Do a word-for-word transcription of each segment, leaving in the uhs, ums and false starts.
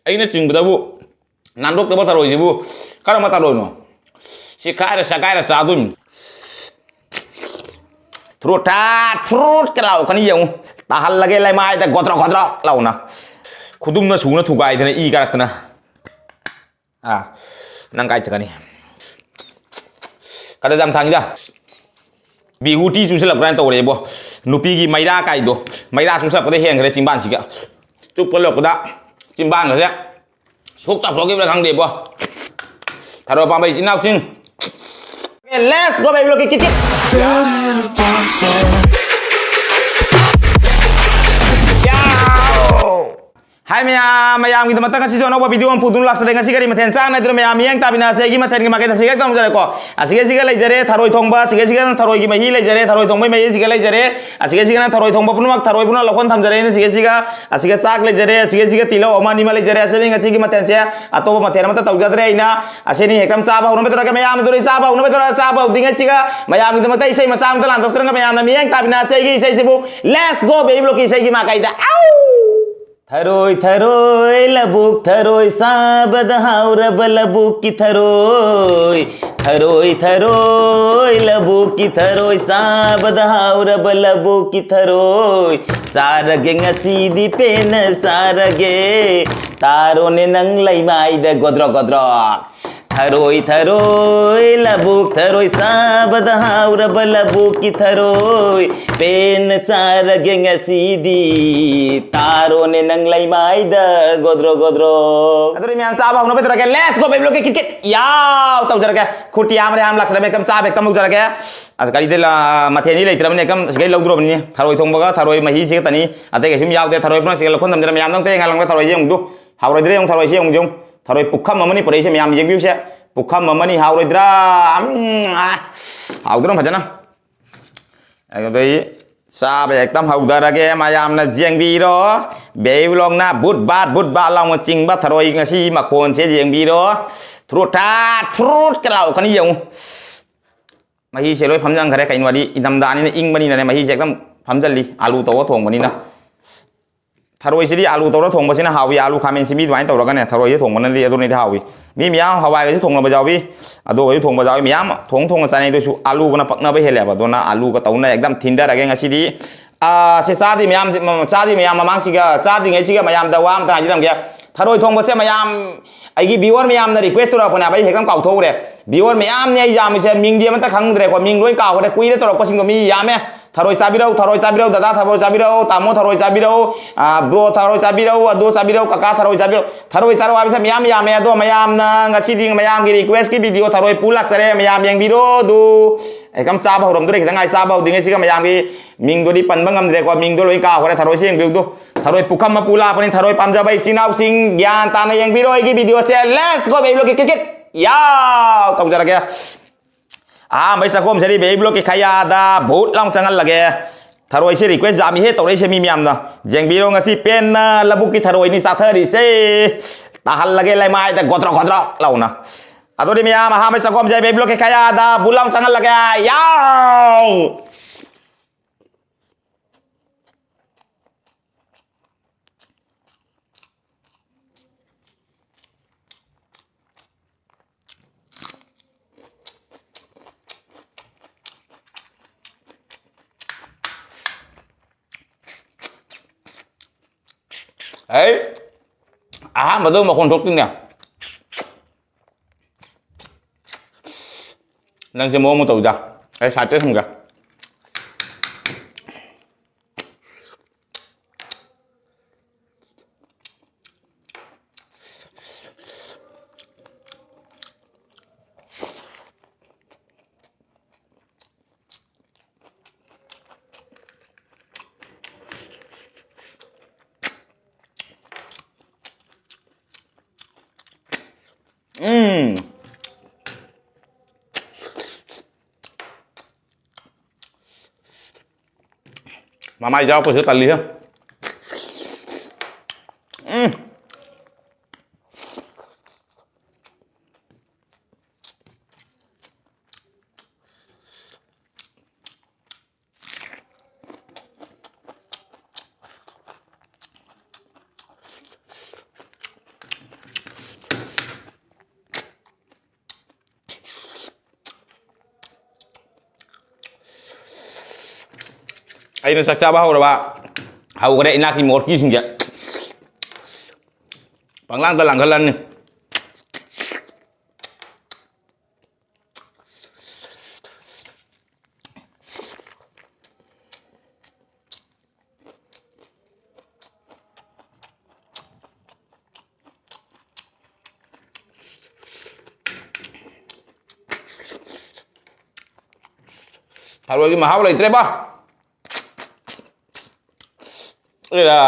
ꯑꯩꯅ ꯆꯤꯡꯕꯗꯕꯨ ꯅꯥꯟꯗꯣꯛꯇꯕ ꯊꯔꯣꯏꯁꯤꯕꯨ ꯀꯔꯝꯕ ꯊꯔꯣꯏꯅꯣ? ꯁꯤ ꯀꯥꯏꯔ ꯁꯒꯥꯏꯔ ꯆꯥꯗꯣꯏꯅꯤ꯫ ꯊ꯭ꯔꯨꯠ ꯊꯥ ꯊ꯭ꯔꯨꯠꯀ ꯂꯥꯎꯔꯛꯀꯅꯤ ꯌꯦꯡꯉꯨ꯫ ꯇꯥꯍꯜꯂꯒꯦ ꯂꯩꯃꯥꯏꯗ ꯒꯣꯗ꯭ꯔꯣꯛ ꯒꯣꯗ꯭ꯔꯣꯛ ꯂꯥꯎꯅ꯫ ꯈꯨꯗꯨꯝꯅ ꯁꯨꯅ ꯊꯨꯒꯥꯏꯗꯅ ꯏ ꯀꯥꯔꯛꯇꯅ꯫ ꯑꯥ, ꯅꯪ ꯀꯥꯏ ꯆꯠꯀꯅꯤ? ꯀꯗꯥ ꯌꯥꯝ ꯊꯥꯡꯉꯤꯗ꯫ ꯕꯤꯍꯨꯇꯤ ꯆꯨꯁꯜꯂꯛꯄ꯭ꯔꯥꯅ ꯇꯧꯔꯦꯕꯣ꯫ ꯅꯨꯄꯤꯒꯤ ꯃꯩꯔꯥ ꯀꯥꯏꯗꯣ, ꯃꯩꯔꯥ ꯆꯨꯁꯜꯂꯛꯄꯗ ꯍꯦꯟꯈ꯭ꯔꯦ ꯆꯤꯝꯕꯥꯟꯁꯤꯒ꯫ ꯆꯨꯞꯄ ꯂꯣꯏꯔꯛꯄꯗ ꯆꯤꯝꯕꯥꯟꯒꯁꯦ ꯁꯣꯛ ꯆꯥꯊꯣꯛꯈꯤꯕ꯭ꯔꯥ ꯈꯪꯗꯦꯕꯣ꯫ ꯊꯔꯣ ꯄꯥꯝꯕ ꯏꯆꯤꯟ ꯏꯅꯥꯎꯁꯤꯡ꯫ Let's go, baby, look, kick, kick. ꯌꯥꯎ! ꯍꯥꯏ ꯃꯌꯥꯝ, ꯃꯌꯥꯝꯒꯤꯗꯃꯛꯇ ꯉꯁꯤꯁꯨ ꯑꯅꯧꯕ video ꯑꯃ ꯄꯨꯗꯨꯅ ꯂꯥꯛꯆꯔꯦ꯫ ꯉꯁꯤ ꯀꯔꯤ ꯃꯊꯦꯜ ꯆꯥꯅꯗ꯭ꯔꯣ ꯃꯌꯥꯝ? ꯃꯤꯠꯌꯦꯡ ꯇꯥꯃꯤꯟꯅꯁꯦ꯫ ꯑꯩꯒꯤ ꯃꯊꯦꯜꯒꯤ ꯃꯥꯏꯀꯩꯗ ꯁꯤꯒ ꯇꯧꯖꯔꯦꯀꯣ꯫ ꯑꯁꯤꯒ ꯁꯤꯒ ꯂꯩꯖꯔꯦ, ꯊꯔꯣꯏ ꯊꯣꯡꯕ, ꯑꯁꯤꯒ ꯁꯤꯒ ꯊꯔꯣꯏꯒꯤ ꯃꯍꯤ ꯂꯩꯖꯔꯦ, ꯊꯔꯣꯏ ꯊꯣꯡꯕꯒꯤ ꯃꯍꯤ ꯑꯁꯤꯒ ꯂꯩꯖꯔꯦ, ꯑꯁꯤꯒ ꯁꯤꯒꯅ ꯊꯔꯣꯏ ꯊꯣꯡꯕ ꯄꯨꯝꯅꯃꯛ, ꯊꯔꯣꯏ ꯄꯨꯝꯅꯃꯛ ꯂꯧꯈꯣꯟ ꯊꯝꯖꯔꯦ꯫ ꯑꯩꯅ ꯁꯤꯒ ꯁꯤꯒ, ꯑꯁꯤꯒ ꯆꯥꯛ ꯂꯩꯖꯔꯦ, ꯑꯁꯤꯒ ꯁꯤꯒ ꯇꯤꯜꯍꯧ ꯑꯃ ꯑꯅꯤ ꯑꯃ ꯂꯩꯖꯔꯦ꯫ ꯑꯁꯤꯅꯤ ꯉꯁꯤꯒꯤ ꯃꯊꯦꯜꯁꯦ꯫ ꯑꯇꯣꯞꯄ ꯃꯊꯦꯜ ꯑꯃꯠꯇ ꯇꯧꯖꯗ꯭ꯔꯦ ꯑꯩꯅ꯫ ꯑꯁꯤꯅꯤ ꯍꯦꯛꯇ ꯆꯥꯕ ꯍꯧꯅꯕ ꯇꯧꯔꯒ ꯃꯌꯥꯝ ꯑꯗꯨ ꯆꯥꯕ ꯍꯧꯅꯕ ꯇꯧꯔꯒ ꯆꯥꯕ ꯍꯧꯗ꯭ꯔꯤꯉꯩꯁꯤꯒ ꯃꯌꯥꯝꯒꯤꯗꯃꯛꯇ ꯏꯁꯩ ꯃꯆꯥ ꯑꯃꯇ ꯂꯥꯟꯊꯣꯛꯆꯔꯒ ꯃꯌꯥꯝꯅ ꯃꯤꯠꯌꯦꯡ ꯇꯥꯃꯤꯟꯅꯁꯦ꯫ ꯑꯩꯒꯤ ꯏꯁꯩꯁꯤꯕꯨ Let's go, baby, ꯂꯣꯛꯀꯤ ꯏꯁꯩꯒꯤ ꯃꯥꯏꯀꯩꯗ꯫ ꯑꯥꯎ! ꯊꯔꯣꯏ ꯊꯔꯣꯏ ꯂꯧꯕꯨꯛ ꯊꯔꯣꯏ ꯆꯥꯕꯗ ꯍꯥꯎꯔꯕ ꯂꯧꯕꯨꯛꯀꯤ ꯊꯔꯣꯏ꯫ ꯊꯔꯣꯏ ꯊꯔꯣꯏ ꯂꯧꯕꯨꯛꯀꯤ ꯊꯔꯣꯏ ꯆꯥꯕꯗ ꯍꯥꯎꯔꯕ ꯂꯧꯕꯨꯛꯀꯤ ꯊꯔꯣꯏ꯫ ꯆꯥꯔꯒꯦ ꯉꯁꯤꯗꯤ ꯄꯦꯟꯅ ꯆꯥꯔꯒꯦ꯫ ꯇꯥꯔꯣꯅꯦ ꯅꯪ ꯂꯩꯃꯥꯏꯗ ꯒꯣꯗ꯭ꯔꯣꯛ ꯒꯣꯗ꯭ꯔꯣꯛ꯫ ꯊꯔꯣꯏ ꯊꯔꯣꯏ ꯂꯧꯕꯨꯛ ꯊꯔꯣꯏ ꯆꯥꯕꯗ ꯍꯥꯎꯔꯕ ꯂꯧꯕꯨꯛꯀꯤ ꯊꯔꯣꯏ꯫ ꯄꯦꯟꯅ ꯆꯥꯔꯒꯦ ꯉꯁꯤꯗꯤ꯫ ꯇꯥꯔꯣꯅꯦ ꯅꯪ ꯂꯩꯃꯥꯏꯗ ꯒꯣꯗ꯭ꯔꯣ ꯒꯣꯗ꯭ꯔꯣ꯫ ꯑꯗꯨꯗꯤ ꯃꯌꯥꯝ ꯆꯥꯕ ꯍꯧꯅꯕ ꯇꯧꯔꯒꯦ꯫ Let's go, baby, ꯂꯣꯛꯀꯤ ꯀꯤꯠ ꯀꯤꯠ꯫ ꯌꯥꯎ! ꯇꯧꯖꯔꯒꯦ꯫ ꯈꯨꯠꯇꯤ ꯌꯥꯝ ꯌꯥꯝ ꯂꯥꯛꯆꯔꯦ꯫ ꯃꯦꯛꯇꯝ ꯆꯥꯕ ꯍꯦꯛꯇ ꯃꯨꯛꯖꯔꯒꯦ꯫ ꯑꯁ, ꯀꯔꯤꯗ ꯂ-, ꯃꯊꯦꯜꯅꯤ ꯂꯩꯇ꯭ꯔꯕꯅꯤ꯫ ꯃꯦꯛꯇꯝ ꯁꯤꯒꯩ ꯂꯧꯗ꯭ꯔꯣꯕꯅꯤ꯫ ꯊꯔꯣꯏ ꯊꯣꯡꯕꯒ ꯊꯔꯣꯏ ꯃꯍꯤꯁꯤꯒ ꯇꯅꯤ꯫ ꯑꯇꯩ ꯀꯩꯁꯨꯝ ꯌꯥꯎꯗꯦ꯫ ꯊꯔꯣꯏ ꯄꯨꯝꯅꯃꯛ ꯁꯤꯒ ꯂꯧꯈꯣꯟ ꯊꯝꯖꯔꯦ꯫ ꯃꯌꯥꯝꯗꯪ ꯇꯦꯡ ꯉꯥ ꯂꯪꯕ ꯊꯔꯣꯏꯁꯦ ꯌꯦꯡꯉꯨ꯫ ꯍꯥꯎꯔꯣꯏꯗ꯭ꯔꯥ ꯌꯦꯡꯉꯨ ꯊꯔꯣꯏꯁꯦ ꯌꯦꯡꯉꯨ, ꯌꯦꯡꯉꯨ꯫ ꯊꯔꯣꯏ ꯄꯨꯈꯝ ꯑꯃꯅꯤ ꯄꯨꯔꯛꯏꯁꯦ ꯃꯌꯥꯝ ꯌꯦꯡꯕꯤꯌꯨꯁꯦ꯫ ꯄꯨꯈꯝ ꯑꯃꯅꯤ ꯍꯥꯎꯔꯣꯏꯗ꯭ꯔꯥ? ꯎꯝ, ꯑꯥ, ꯍꯥꯎꯗ꯭ꯔꯣ ꯐꯖꯅ? ꯑꯗꯨꯗꯩ ꯆꯥꯕ ꯍꯦꯛꯇ ꯍꯧꯗꯔꯒꯦ ꯃꯌꯥꯝꯅ ꯌꯦꯡꯕꯤꯔꯣ꯫ ꯕꯦꯕꯤ ꯕ꯭ꯂꯣꯛꯅ ꯕꯨꯠ ꯕꯥꯠ ꯕꯨꯠ ꯕꯥꯠ ꯂꯥꯎꯅ ꯆꯤꯡꯕ ꯊꯔꯣꯏ ꯉꯁꯤ ꯃꯈꯣꯟꯁꯦ ꯌꯦꯡꯕꯤꯔꯣ꯫ ꯊ꯭ꯔꯨꯠ ꯊꯥ ꯊ꯭ꯔꯨꯠꯀ ꯂꯥꯎꯔꯛꯀꯅꯤ ꯌꯦꯡꯉꯨ꯫ ꯃꯍꯤꯁꯦ ꯂꯣꯏ ꯐꯝꯖꯟꯈ꯭ꯔꯦ꯫ ꯀꯩꯅꯣꯗꯤ ꯏꯪꯊꯝꯊꯥꯅꯤꯅ ꯏꯪꯕꯅꯤꯅꯅꯦ ꯃꯍꯤꯁꯦ ꯍꯦꯛꯇ ꯐꯝꯖꯜꯂꯤ꯫ ꯑꯥꯂꯨ ꯇꯧꯔ ꯊꯣꯡꯕꯅꯤꯅ꯫ ꯊꯔꯣꯏꯁꯤꯗꯤ ꯑꯥꯂꯨ ꯇꯧꯔ ꯊꯣꯡꯕꯁꯤꯅ ꯍꯥꯎꯏ꯫ ꯑꯥꯂꯨ ꯈꯥꯃꯦꯟ ꯁꯤꯟꯕꯤ ꯑꯗꯨꯃꯥꯏꯅ ꯇꯧꯔꯒꯅꯦ, ꯊꯔꯣꯏꯁꯦ ꯊꯣꯡꯕꯅꯗꯤ ꯑꯗꯨꯅꯗꯤ ꯍꯥꯎꯏ꯫ ꯃꯤ ꯃꯌꯥꯝ ꯍꯋꯥꯏꯒꯁꯨ ꯊꯣꯡꯅꯕ ꯌꯥꯎꯏ, ꯑꯗꯨꯒꯁꯨ ꯊꯣꯡꯕ ꯌꯥꯎꯏ꯫ ꯃꯌꯥꯝ ꯊꯣꯡ ꯊꯣꯡꯅ ꯆꯥꯅꯩ꯫ ꯑꯗꯨꯁꯨ ꯑꯥꯂꯨꯒꯅ ꯄꯛꯅꯕ ꯍꯦꯜꯂꯦꯕ꯫ ꯑꯗꯨꯅ ꯑꯥꯂꯨꯒ ꯇꯧꯅ ꯑꯦꯛꯗꯝ ꯊꯤꯟꯊꯔꯒꯦ ꯉꯁꯤꯗꯤ꯫ ꯑꯥ, ꯁꯦ ꯆꯥꯗ꯭ꯔꯤ ꯃꯌꯥꯝꯁꯦ, ꯃ-, ꯆꯥꯗ꯭ꯔꯤꯉꯩꯁꯤꯒ ꯃꯌꯥꯝꯗ ꯋꯥ ꯑꯝꯇ ꯍꯥꯏꯖꯔꯝꯒꯦ꯫ ꯊꯔꯣꯏ ꯊꯣꯡꯕꯁꯦ ꯃꯌꯥꯝ, ꯑꯩꯒꯤ viewer ꯃꯌꯥꯝꯅ request ꯇꯧꯔꯛꯄꯅꯦꯕ, ꯑꯩ ꯍꯦꯛꯇ ꯀꯥꯎꯊꯣꯛꯎꯔꯦ꯫ Viewer ꯃꯌꯥꯝꯅꯦ ꯑꯩ ꯌꯥꯝꯃꯤꯁꯦ, ꯃꯤꯡꯗꯤ ꯑꯃꯠꯇ ꯈꯪꯗ꯭ꯔꯦꯀꯣ, ꯃꯤꯡ ꯂꯣꯏ ꯀꯥꯎꯈ꯭ꯔꯦ, ꯀꯨꯏꯔꯦ ꯇꯧꯔꯛꯄꯁꯤꯡꯗꯣ ꯃꯤ ꯌꯥꯝꯃꯦ꯫ ꯊꯔꯣꯏ ꯆꯥꯕꯤꯔꯧ, ꯊꯔꯣꯏ ꯆꯥꯕꯤꯔꯧ, ꯗꯗꯥ ꯊꯔꯣꯏ ꯆꯥꯕꯤꯔꯧ, ꯇꯥꯃꯣ ꯊꯔꯣꯏ ꯆꯥꯕꯤꯔꯧ, ꯑꯥ, bro ꯊꯔꯣꯏ ꯆꯥꯕꯤꯔꯧ, ꯑꯗꯨ ꯆꯥꯕꯤꯔꯧ, ꯀꯀꯥ ꯊꯔꯣꯏ ꯆꯥꯕꯤꯔꯧ꯫ ꯊꯔꯣꯏ ꯆꯥꯔꯧ ꯍꯥꯏꯕꯁꯦ ꯃꯌꯥꯝ ꯌꯥꯝꯃꯦ, ꯑꯗꯣ ꯃꯌꯥꯝꯅ ꯉꯁꯤꯗꯤ ꯃꯌꯥꯝꯒꯤ request ꯀꯤ video ꯊꯔꯣꯏ ꯄꯨ ꯂꯥꯛꯆꯔꯦ, ꯃꯌꯥꯝ ꯌꯦꯡꯕꯤꯔꯣ꯫ ꯑꯗꯨ ꯑꯩ ꯀꯝ ꯆꯥꯕ ꯍꯧꯔꯝꯗꯣꯔꯦ, ꯈꯤꯇꯪ ꯉꯥꯏ ꯆꯥꯕ ꯍꯧꯗ꯭ꯔꯤꯉꯩꯁꯤꯒ꯫ ꯃꯌꯥꯝꯒꯤ ꯃꯤꯡꯗꯨꯗꯤ ꯄꯟꯕ ꯉꯝꯗ꯭ꯔꯦꯀꯣ, ꯃꯤꯡꯗꯣ ꯂꯣꯏ ꯀꯥꯎꯈ꯭ꯔꯦ꯫ ꯊꯔꯣꯏꯁꯦ ꯌꯦꯡꯕꯤꯌꯨꯗꯣ, ꯊꯔꯣꯏ ꯄꯨꯈꯝ ꯑꯃ ꯄꯨ ꯂꯥꯛꯄꯅꯤ꯫ ꯊꯔꯣꯏ ꯄꯥꯝꯖꯕ ꯏꯆꯤꯟ ꯏꯅꯥꯎꯁꯤꯡ ꯒ꯭ꯌꯥꯟ ꯇꯥꯅ ꯌꯦꯡꯕꯤꯔꯣ ꯑꯩꯒꯤ video ꯁꯦ꯫ Let's go baby, ꯂꯣꯀꯦ ꯀꯤꯠ ꯀꯤꯠ꯫ ꯌꯥꯎ! ꯇꯧꯖꯔꯒꯦ꯫ ꯑꯍꯥꯟꯕꯩ ꯆꯥꯛꯈꯣꯝꯁꯤꯗꯤ baby ꯕ꯭ꯂꯣꯛꯀꯤ ꯈꯌꯥꯗ ꯚꯨꯠ ꯂꯥꯎ ꯆꯪꯍꯜꯂꯒꯦ꯫ ꯊꯔꯣꯏꯁꯦ request ꯌꯥꯝꯃꯤꯍꯦ ꯇꯧꯔꯛꯏꯁꯦ ꯃꯤ ꯃꯌꯥꯝꯅ꯫ ꯌꯦꯡꯕꯤꯔꯣ ꯉꯁꯤ ꯄꯦꯟꯅ ꯂꯧꯕꯨꯛꯀꯤ ꯊꯔꯣꯏꯅꯤ ꯆꯥꯊꯔꯤꯁꯦ꯫ ꯇꯥꯍꯜꯂꯒꯦ ꯂꯩꯃꯥꯏꯗ ꯒꯣꯗ꯭ꯔꯣꯛ ꯒꯣꯗ꯭ꯔꯣꯛ ꯂꯥꯎꯅ꯫ ꯑꯗꯨꯗꯤ ꯃꯌꯥꯝ ꯑꯍꯥꯟꯕꯩ ꯆꯥꯛꯈꯣꯝꯁꯦ baby ꯕ꯭ꯂꯣꯛꯀꯤ ꯈꯌꯥꯗ ꯚꯨꯠ ꯂꯥꯎ ꯆꯪꯍꯜꯂꯒꯦ꯫ ꯌꯥꯎ! ꯑꯩ ꯑꯍꯥꯟꯕꯗ ꯃꯈꯣꯟ ꯊꯣꯛꯇꯣꯏꯅꯦ꯫ ꯅꯪꯁꯦ ꯃꯑꯣꯡ ꯑꯃ ꯇꯧꯗ꯫ ꯑꯩ side ꯇ ꯊꯝꯒꯦ꯫ ꯎꯝ꯫ ꯃꯃꯥꯏ ꯌꯥꯎꯔꯛꯄꯁꯤꯗ ꯇꯜꯂꯤꯍꯦ꯫ ꯎꯝ꯫ ꯑꯩꯅ ꯆꯥꯛ ꯆꯥꯕ ꯍꯧꯔꯕ꯫ ꯍꯧꯈ꯭ꯔꯦ ꯏꯅꯥꯛꯀꯤ ꯃꯣꯔꯀꯤꯁꯤꯡꯁꯦ꯫ ꯄꯪꯂꯥꯡꯗ ꯂꯥꯡꯈꯠꯂꯅꯤ꯫ ꯊꯔꯣꯏꯒꯤ ꯃꯍꯥꯎ ꯂꯩꯇ꯭ꯔꯦꯕ꯫ ꯑꯦꯔꯥ꯫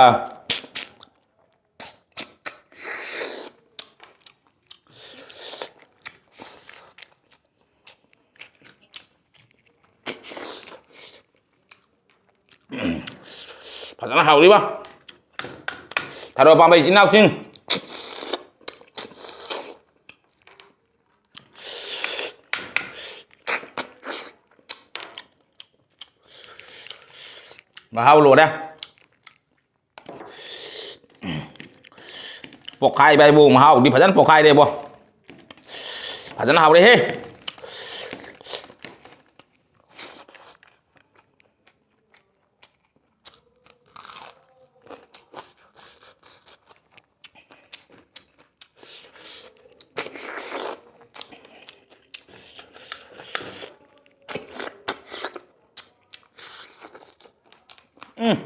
ꯐꯖꯅ ꯍꯥꯎꯔꯤꯕ ꯊꯔꯣ ꯄꯥꯝꯕ ꯏꯆꯤꯟ ꯏꯅꯥꯎꯁꯤꯡ꯫ ꯃꯍꯥꯎ ꯂꯣꯏꯔꯦ꯫ ꯄꯣꯛꯈꯥꯏꯕ ꯍꯥꯏꯕꯨ ꯃꯍꯥꯎꯗꯤ ꯐꯖꯅ ꯄꯣꯛꯈꯥꯏꯔꯦꯕꯣ꯫ ꯐꯖꯅ ꯍꯥꯎꯔꯦꯍꯦ꯫ ꯎꯝ꯫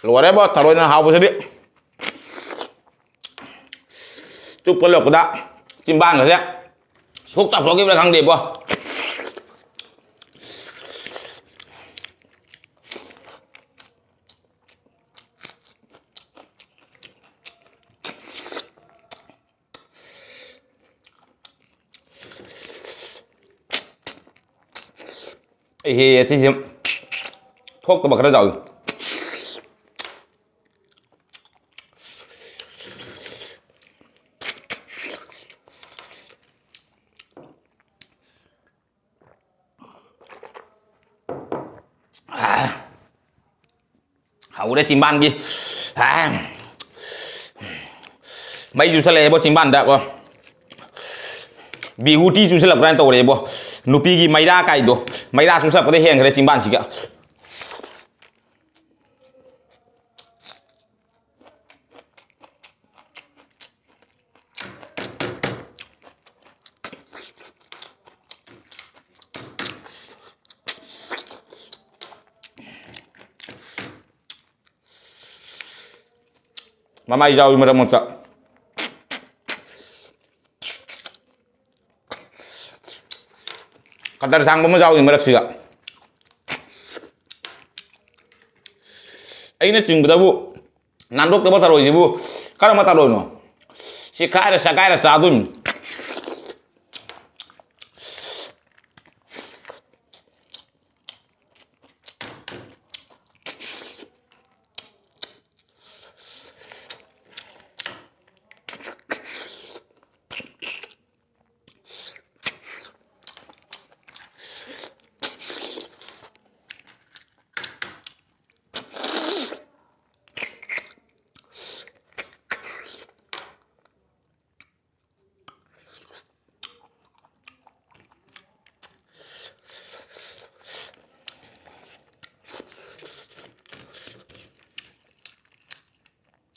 ꯂꯣꯏꯔꯦꯕꯣ ꯊꯔꯣꯏꯅ ꯍꯥꯎꯕꯁꯤꯗꯤ꯫ ꯆꯨꯞꯄ ꯂꯣꯏꯔꯛꯄꯗ ꯆꯤꯝꯕꯥꯟꯒꯁꯦ ꯁꯨꯛ ꯆꯥꯎꯊꯣꯛꯈꯤꯕ꯭ꯔꯥ ꯈꯪꯗꯦꯕꯣ꯫ ꯑꯩꯍꯦ, ꯑꯁꯤꯁꯦ ꯊꯣꯛꯇꯕ ꯈꯔ ꯌꯥꯎꯏ꯫ ꯍꯧꯔꯦ ꯆꯤꯝꯕꯥꯟꯒꯤ꯫ ꯑꯥ꯫ ꯃꯩ ꯆꯨꯁꯜꯂꯛꯑꯦꯕꯣ ꯆꯤꯝꯕꯥꯟꯗ ꯀꯣ꯫ ꯕꯤꯍꯨꯇꯤ ꯆꯨꯁꯜꯂꯛꯄ꯭ꯔꯥꯅ ꯇꯧꯔꯦꯕꯣ꯫ ꯅꯨꯄꯤꯒꯤ ꯃꯩꯔꯥ ꯀꯥꯏꯗꯣ꯫ ꯃꯩꯔꯥ ꯆꯨꯁꯜꯂꯛꯄꯗ ꯍꯦꯟꯈ꯭ꯔꯦ ꯆꯤꯝꯕꯥꯟꯁꯤꯒ꯫ ꯃꯃꯥꯏ ꯌꯥꯎꯏ ꯃꯔꯛ ꯃꯔꯛꯇ꯫ ꯀꯇꯔ ꯁꯥꯡꯕ ꯑꯃ ꯌꯥꯎꯏ ꯃꯔꯛꯁꯤꯗ꯫ ꯑꯩꯅ ꯆꯤꯡꯕꯗꯕꯨ ꯅꯥꯟꯗꯣꯛꯇꯕ ꯊꯔꯣꯏꯁꯤꯕꯨ ꯀꯔꯝꯕ ꯊꯔꯣꯏꯅꯣ? ꯁꯤ ꯀꯥꯏꯔ ꯁꯒꯥꯏꯔ ꯆꯥꯗꯣꯏꯅꯤ꯫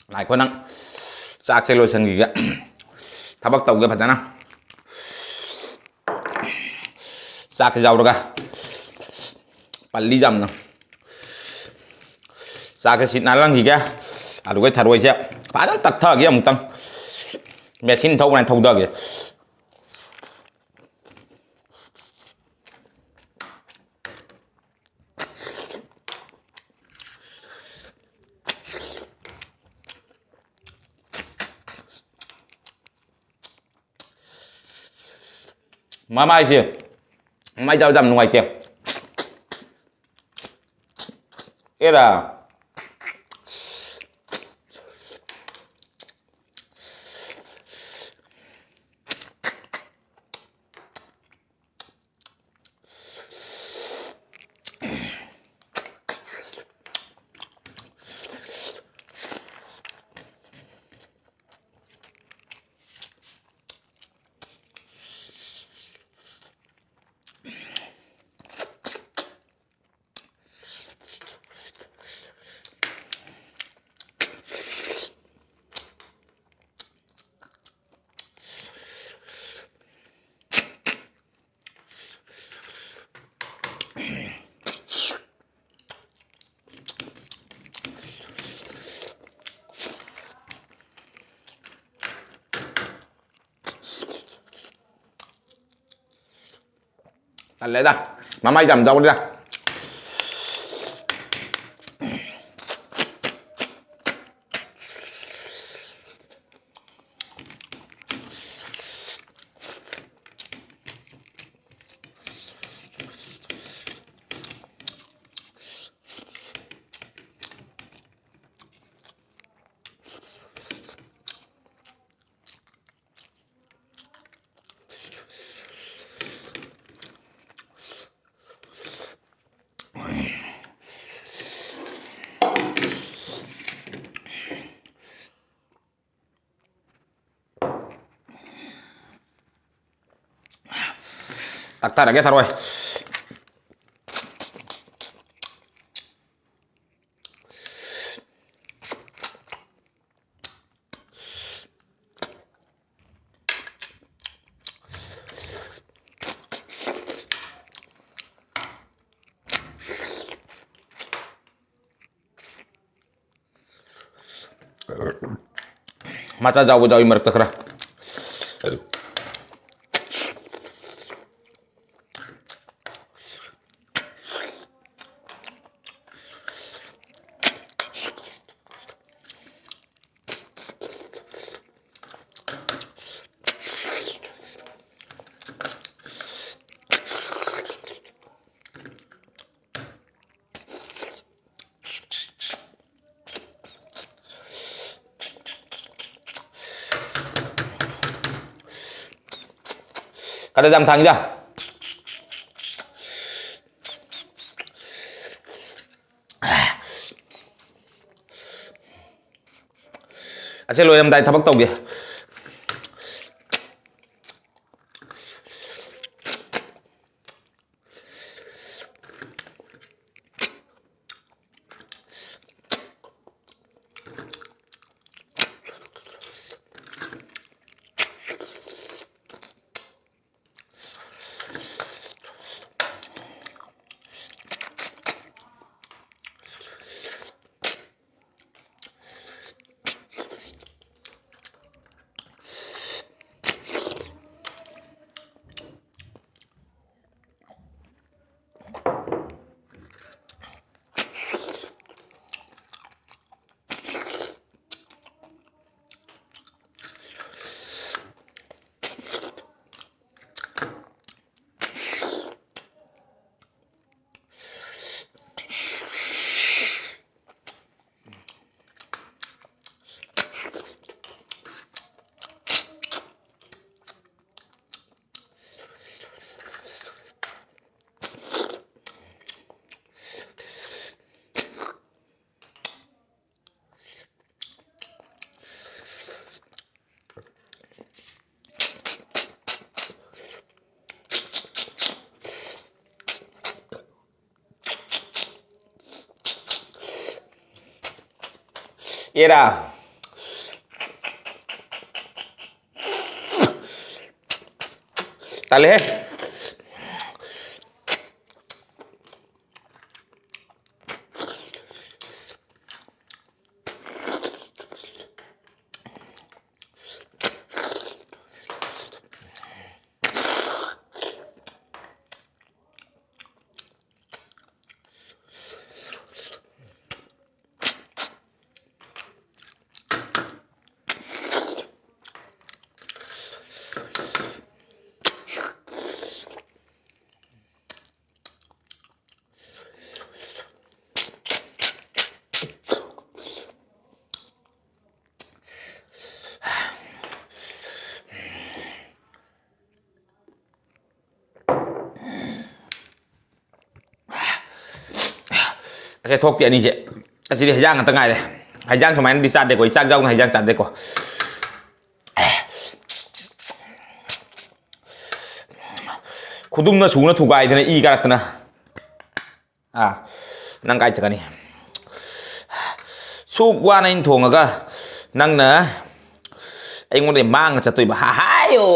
ꯉꯥꯏꯈꯣ ꯅꯪ꯫ ꯆꯥꯛꯁꯦ ꯂꯣꯏꯁꯟꯈꯤꯒꯦ꯫ ꯊꯕꯛ ꯇꯧꯒꯦ ꯐꯖꯅ꯫ ꯆꯥꯛꯁꯦ ꯌꯥꯎꯔꯒ꯫ ꯄꯜꯂꯤ ꯌꯥꯝꯅ꯫ ꯆꯥꯛꯁꯦ ꯁꯤꯠ ꯅꯥꯜꯍꯟꯈꯤꯒꯦ꯫ ꯑꯗꯨꯒ ꯊꯔꯣꯏꯁꯦ ꯐꯖꯅ ꯇꯛꯊꯒꯦ ꯑꯃꯨꯛꯇꯪ꯫ ꯃꯦꯆꯤꯟ ꯊꯧꯕꯅ ꯊꯧꯗꯒꯦ꯫ ꯃꯃꯥꯏꯁꯦ, ꯃꯃꯥꯏ ꯆꯥꯕꯗ ꯌꯥꯝ ꯅꯨꯡꯉꯥꯏꯇꯦ꯫ ꯑꯦꯔꯥ꯫ ꯇꯜꯂꯦꯗ, ꯃꯃꯥꯏ ꯌꯥꯝ ꯆꯥꯎꯔꯦꯗ꯫ ꯇꯛꯊꯔꯒꯦ ꯊꯔꯣꯏ꯫ ꯃꯆꯥ ꯌꯥꯎꯕ ꯌꯥꯎꯏ ꯃꯔꯛꯇ ꯈꯔ꯫ ꯀꯗꯥꯏꯗ ꯌꯥꯝ ꯊꯥꯡꯉꯤꯗ? ꯑꯁꯤ ꯂꯣꯏꯔꯝꯗꯥꯏ ꯊꯕꯛ ꯇꯧꯒꯦ꯫ ꯑꯦꯔꯥ꯫ ꯇꯜꯂꯦꯍꯦ꯫ ꯑꯁꯦ ꯊꯣꯛꯇꯦ ꯑꯅꯤꯁꯦ꯫ ꯑꯁꯤꯗꯤ ꯍꯩꯖꯥꯡ ꯉꯥꯛꯇ ꯉꯥꯏꯔꯦ꯫ ꯍꯩꯖꯥꯡ ꯁꯨꯃꯥꯏꯅꯗꯤ ꯆꯥꯗꯦꯀꯣ, ꯑꯩ ꯆꯥꯛ ꯌꯥꯎꯅ ꯍꯩꯖꯥꯡ ꯆꯥꯗꯦꯀꯣ꯫ ꯈꯨꯗꯨꯝꯅ ꯁꯨꯅ ꯊꯨꯒꯥꯏꯗꯅ ꯏ ꯀꯥꯔꯛꯇꯅ꯫ ꯑꯥ, ꯅꯪ ꯀꯥꯏ ꯆꯠꯀꯅꯤ? ꯁꯨꯛ ꯋꯥꯅ ꯑꯩꯅ ꯊꯣꯡꯉꯒ ꯅꯪꯅ ꯑꯩꯉꯣꯟꯗ ꯃꯥꯡꯉ ꯆꯠꯇꯣꯏꯕ꯫ ꯍꯥ, ꯍꯥꯏꯌꯣ꯫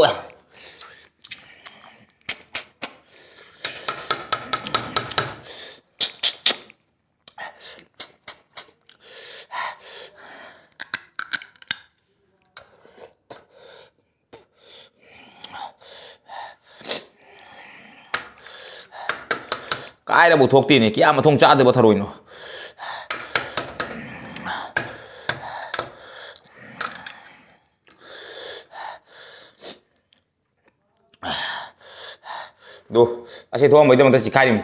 ꯀꯥꯏꯗꯕꯨ ꯊꯣꯛꯇꯦꯅꯦ, ꯀꯌꯥ ꯃꯊꯣꯡ ꯆꯥꯗꯕ ꯊꯔꯣꯏꯅꯣ꯫ ꯑꯗꯨ ꯑꯁꯤ ꯊꯣꯛꯑꯝꯕꯩꯗꯃꯛꯇ ꯆꯤꯈꯥꯏꯔꯤꯃꯤ꯫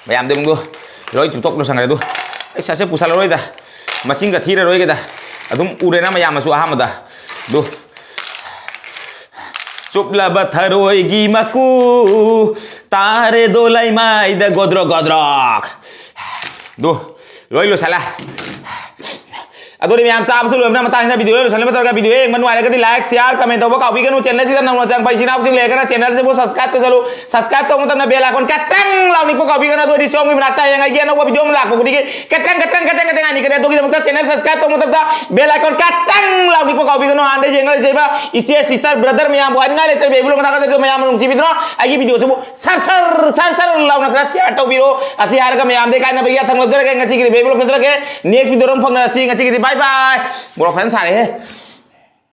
ꯃꯌꯥꯝꯗꯤ ꯑꯃꯨꯛ ꯂꯣꯏ ꯆꯨꯞꯊꯣꯛ ꯂꯣꯏꯁꯟꯈ꯭ꯔꯦ꯫ ꯑꯗꯨ ꯑꯩ ꯁꯠꯁꯦ ꯄꯨꯁꯜꯂꯔꯣꯏꯗ, ꯃꯁꯤꯡꯒ ꯊꯤꯔꯔꯣꯏꯒꯦꯗ꯫ ꯑꯗꯨꯝ ꯎꯔꯦꯅ ꯃꯌꯥꯝꯅꯁꯨ ꯑꯍꯥꯟꯕꯗ꯫ ꯑꯗꯨ ꯆꯨꯞꯂꯕ ꯊꯔꯣꯏꯒꯤ ꯃꯀꯨ ꯇꯥꯔꯦꯗꯣ ꯂꯩꯃꯥꯏꯗ ꯒꯣꯗ꯭ꯔꯣꯛ ꯒꯣꯗ꯭ꯔꯣꯛ꯫ ꯑꯗꯨ ꯂꯣꯏ ꯂꯣꯏꯁꯜꯂꯦ꯫ ꯑꯗꯨꯗꯤ ꯃꯌꯥꯝ ꯆꯥꯕꯁꯨ ꯂꯣꯏꯕꯅ ꯃꯇꯥꯡꯁꯤꯗ video ꯂꯣꯏꯁꯜꯂꯦ꯫ ꯃꯇꯨꯡꯗ video ꯌꯦꯡꯕ ꯅꯨꯡꯉꯥꯏꯔꯒꯗꯤ like, share, comment ꯇꯧꯕ ꯀꯥꯎꯕꯤꯒꯅꯨ꯫ Channel ꯁꯤꯗ ꯅꯧꯅ ꯆꯪꯉꯛꯄ ꯏꯆꯤꯟ ꯏꯅꯥꯎꯁꯤꯡ ꯂꯩꯔꯒꯅ channel ꯁꯤꯕꯨ subscribe ꯇꯧꯁꯜꯂꯨ꯫ Subscribe ꯇꯧꯕ ꯃꯇꯝꯗ bell icon ꯈꯇꯪ ꯂꯥꯎ ꯅꯤꯛꯄ ꯀꯥꯎꯕꯤꯒꯅꯨ꯫ ꯑꯗꯨ ꯑꯣꯏꯗꯤ ꯁꯣꯝꯒꯤ ꯃꯅꯥꯛꯇ ꯍꯌꯦꯡ ꯑꯩꯒꯤ ꯑꯅꯧꯕ video ꯑꯃ ꯂꯥꯛꯄ ꯈꯨꯗꯤꯡꯒꯤ ꯈꯇꯪ, ꯈꯇꯪ, ꯈꯇꯪ, ꯈꯇꯪ ꯍꯥꯏꯅꯤꯡꯒꯅꯤ꯫ ꯑꯗꯨꯒꯤꯗꯃꯛꯇ channel subscribe ꯇꯧꯕ ꯃꯇꯝꯗ bell icon ꯈꯇꯪ ꯂꯥꯎ ꯅꯤꯛꯄ ꯀꯥꯎꯕꯤꯒꯅꯨ꯫ ꯍꯥꯟꯅ ꯌꯦꯡꯉ ꯂꯩꯖꯩꯕ ꯏꯆꯦ, sister, brother ꯃꯌꯥꯝꯕꯨ ꯍꯥꯏꯅꯤꯡꯉꯥꯏ ꯂꯩꯇ꯭ꯔꯦ꯫ ꯕꯦꯕꯤ ꯕ꯭ꯂꯣꯛ ꯃꯊꯛꯇ ꯃꯌꯥꯝ ꯅꯨꯡꯁꯤꯕꯤꯗꯨꯅ ꯑꯩꯒꯤ video ꯁꯤꯕꯨ ꯁꯔ ꯁꯔ ꯁꯔ ꯁꯔ ꯂꯥꯎꯅ ꯈꯔ share ꯇꯧꯕꯤꯔꯣ꯫ ꯑꯁꯤ ꯍꯥꯏꯔꯒ ꯃꯌꯥꯝꯗꯒꯤ ꯀꯥꯏꯅꯕꯒꯤ ꯌꯥꯊꯪ ꯂꯧꯖꯔꯒꯦ꯫ ꯉꯁꯤꯒꯤꯗꯤ ꯕꯦꯕꯤ ꯕ꯭ꯂꯣꯛ ꯆꯠꯆꯔꯒꯦ꯫ Next video ꯗ ꯑꯃꯨꯛ ꯐꯪꯅꯔꯁꯤ꯫ ꯉꯁꯤꯒꯤꯗꯤ bye bye꯫ ꯃꯣꯔꯣꯛ ꯐꯖꯅ ꯁꯥꯔꯦꯍꯦ꯫